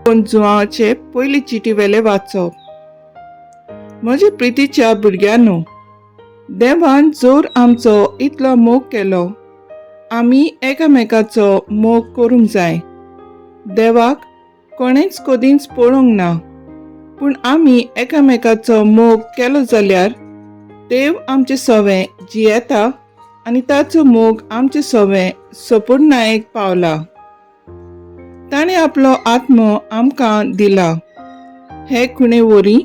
जुवांचे पयली चिटी वेले वाचप. म्हजे प्रितीच्या भुरग्यांनो, देवान जर आमचो इतलो मोग केलो, आमी एकामेकाचो मोग करूंक जाय. देवाक कोणेंच कदींच पळोवंक ना, पूण आमी एकामेकाचो मोग केलो जाल्यार देव आमचे सवें जियेता आनी ताचो मोग आमचे सवें सपूर्णायेक पावला. ताणें आपलो आत्मो आमकां दिला हे खुणे वरी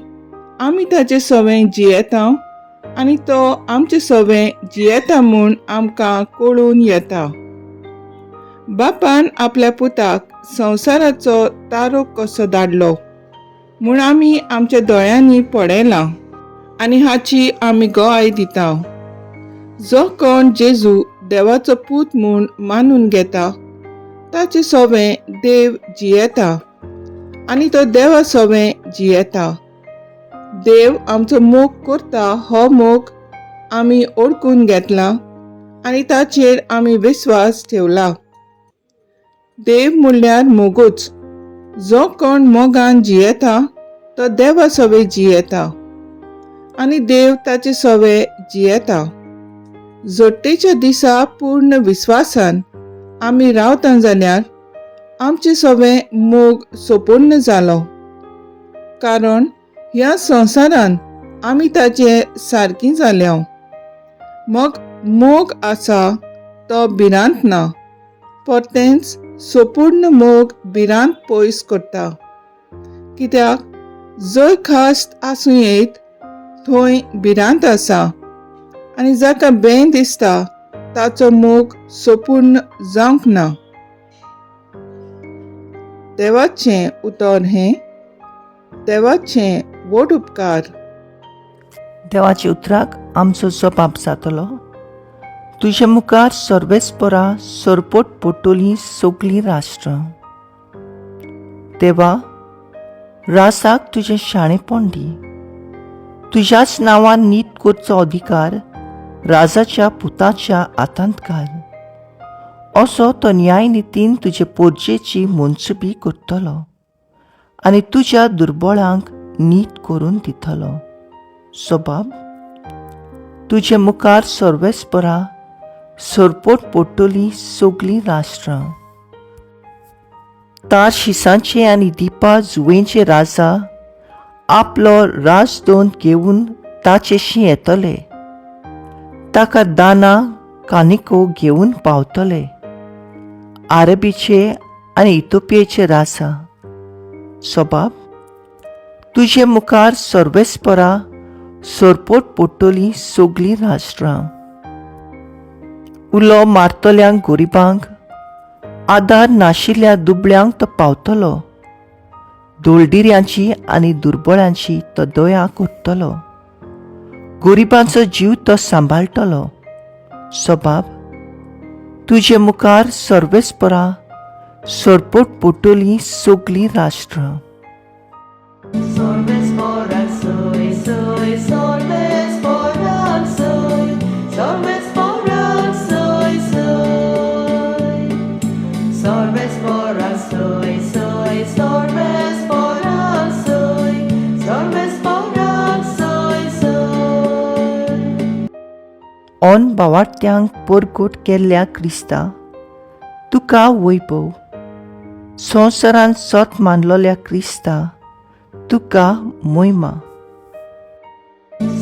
आमी ताचे सवें जियेता आनी तो आमचे सवें जियेता म्हूण आमकां कळून येता. बापान आपल्या पुताक संवसाराचो तारो कसो धाडलो म्हूण आमी आमच्या दोळ्यांनी पळयलां आनी हाची आमी गवाय दिता. जो कोण जेजू देवाचो पूत म्हूण मानून घेता ताचे सवें देव जियेता आनी तो देवा सवें जियेता. देव आमचो मोग करता हो मोग आमी ओळखून घेतला आनी ताचेर आमी विस्वास ठेवला. देव म्हणल्यार मोगूच. जो कोण मोगान जियेता तो देवा सवें जियेता आनी देव ताचे सवें जियेता. जोडटेच्या दिसा पूर्ण विस्वासान आमी रावता जाल्यार आमचे सवें मोग सोपूर्ण जालो, कारण ह्या संवसारान आमी ताचे सारकी जाल्या. मग मोग आसा तो भिरांत ना, परतेंच सोपूर्ण मोग भिरांत पयस करता, कित्याक जंय खास्त आसूं येत थंय भिरांत आसा आनी जाका बें दिसता ताचो मोग सोपूर्ण जावंक ना. देवाचें उतर हें. देवाचें व्हड उपकार. देवाच्या उतराक आमचो जबाब जातलो. तुजे मुखार सर्वेस्परा सरपोट पडटलीं सगलीं राष्ट्रां. देवा, रासाक तुजें शाणेपण दी. तुज्याच नांवान नीत करचो अधिकार राजाच्या पुताच्या हातांत घाल. असो तो न्यायनितीन तुजे पोरजेची मनसुबी करतलो आनी तुज्या दुर्बळांक नीत करून दितलो. सबाब, तुजे मुखार सर्वेस्परा सरपोट पडटलीं सगलीं राष्ट्रां. तारशिसांचे आनी दिपा जुवेंचे राजा आपलो राजदोन घेवन ताचेशी येतले, ताका दाना कानिको घेवन पावतले. आरबीचे आनी इथोपियेचे राजा. सबाब, तुजे मुखार सर्वेस्परा सरपोट पडटलीं सगलीं राष्ट्रां. उलो मारतल्यांक गरिबांक, आदार नाशिल्ल्या दुबळ्यांक तो पावतलो. दोळडिऱ्यांची आनी दुर्बळ्यांची तो दया करतलो. गरिबांचो जीव तो सांबाळटलो. सबाब, तुजे मुखार सर्वेस्परा सरपोट पडटलीं सगलीं राष्ट्रां. Solves soy, soy, solves soy, solves soy, soy. Solves soy, soy, solves soy, solves soy, soy. On बावाट्यांक परगट केल्ल्या क्रिस्ता, तुका वैभव. संवसारान सत मानलोल्या क्रिस्ता, तुका मोहिमा.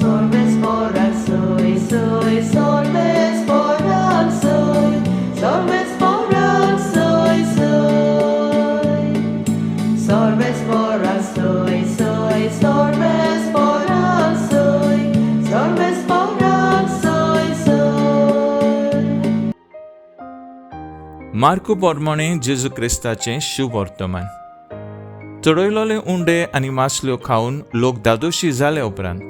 Solves soy, soy, solves soy, solves soy, soy. Solves soy, soy, solves soy, solves soy, soy. मार्कू पोरमाणे जेजू क्रिस्ताचें शुभवर्तमान. चडयलोले उंडे आनी मासल्यो खावन लोक दादोशी जाले उपरांत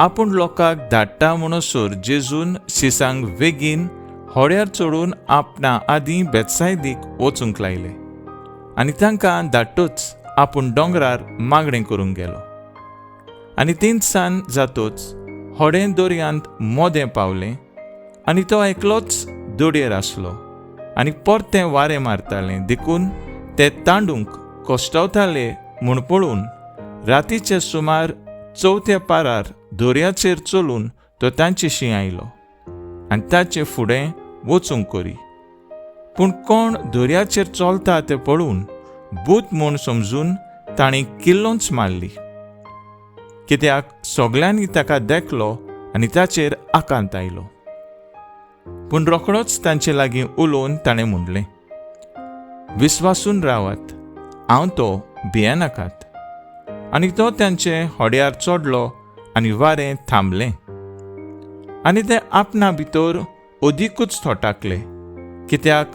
आपूण लोकांक धाडटा म्हणसर जेजून शिसांक वेगीन होड्यार चडून आपणा आदीं बेतसायदीक वचूंक लायले आनी तांकां धाडटूच आपूण दोंगरार मागणें करूंक गेलो. आनी तिनसान जातोच होडें दर्यांत मोदें पावलें आनी तो एकलोच दोडयेर आसलो आनी परतें वारें मारतालें, देखून ते तांडूंक कश्टवताले म्हूण पळोवन रातीचे सुमार चवथ्या पारार दर्याचेर चलून तो तांचेशी आयलो आनी ताचे फुडें वचूंक करी. पूण कोण दर्याचेर चलता तें पळोवन भूत म्हूण समजून तांणी किल्लोंच मारली, कित्याक सगल्यांनी ताका देखलो आनी ताचेर आकांत आयलो. पूण रोखडोच तांचे लागीं उलोवन ताणें म्हणलें, विस्वासून रावात, हांव तो, भियेनाकात. आनी तो तांचे होड्यार चडलो आनी वारें थांबलें. आनी ते आपणा भितर अदिकूच थोटाकले, कित्याक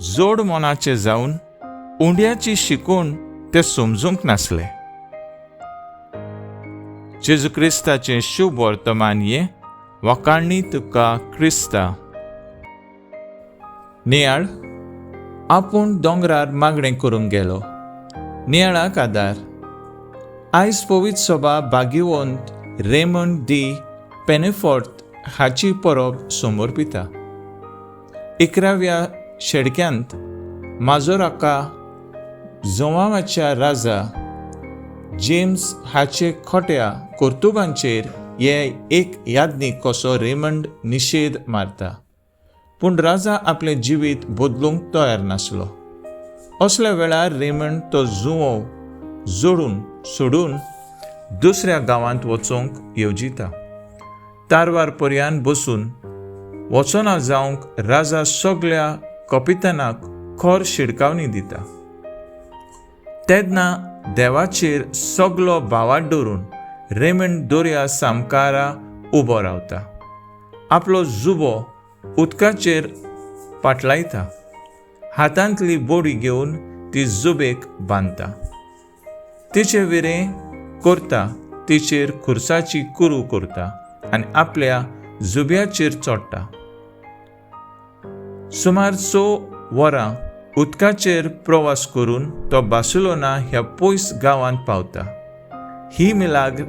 जोड मनाचे जावन उंड्याची शिकवण ते समजूंक नासले. जेजू क्रिस्ताचें शुभ वर्तमान हें. वकाणी तुका क्रिस्ता. नियाळ. आपूण दोंगरार मागणें करूंक गेलो. नियाळाक आदार. आयज पवित्र सभा भाग्यवंत रेमंड दी पेनेफोर्ट हाची परब समर्पिता. 11व्या शेडक्यांत माजोराका जोवाच्या राजा जेम्स हाचे खोट्या कर्तुबांचेर हे एक यादनीक कसो रेमंड निशेध मारता. पूण राजा आपलें जिवीत बदलूंक तयार नासलो. असल्या वेळार रेमंड तो जुंवो जोडून सोडून दुसऱ्या गांवांत वचूंक येवजिता. तारवार पर्यान बसून वचना जावंक राजा सगल्या कपितानाक खर शिडकावणी दिता. तेन्ना देवाचेर सगलो भावार्त दवरून रेमंड दर्या सामकारा उबो रावता. आपलो जुबो उदकाचेर पाटलायता. हातांतली बोडी घेवन ती जुबेक बांदता. तिचे विरें करता, तिचेर खुर्साची कुरू करता आनी आपल्या जुब्याचेर चडटा. सुमार 6 वरां उदकाचेर प्रवास करून तो बार्सिलोना ह्या पयस गांवांत पावता. ही मिलाग्र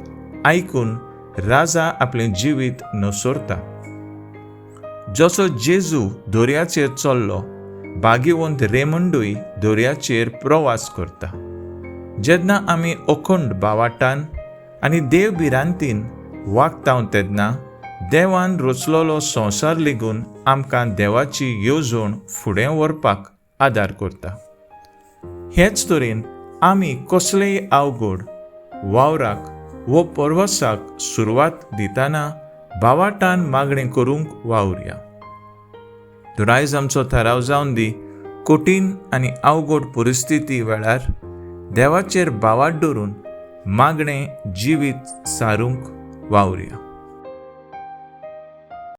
आयकून राजा आपलें जिवीत नसरता. जसो जेजू दर्याचेर चल्लो, भाग्यवंत रेमंडूय दर्याचेर प्रवास करता. जेन्ना आमी अखंड भावाटान आनी देव भिरांतीन वागता तेन्ना देवान रचलोलो संवसार लेगून आमकां देवाची येवजण फुडें व्हरपाक आदार करता. हेच तरेन आमी कसलेय अवघड वावराक वो प्रवासाक सुरवात दितना भावाटान मागणें करूंक वावुरया. तर आयज आमचो थाराव जावन दी, कठीण आनी अवघड परिस्थिती वेळार देवाचेर भावार्त दवरून मागणें जिवीत सारूंक वावुरया.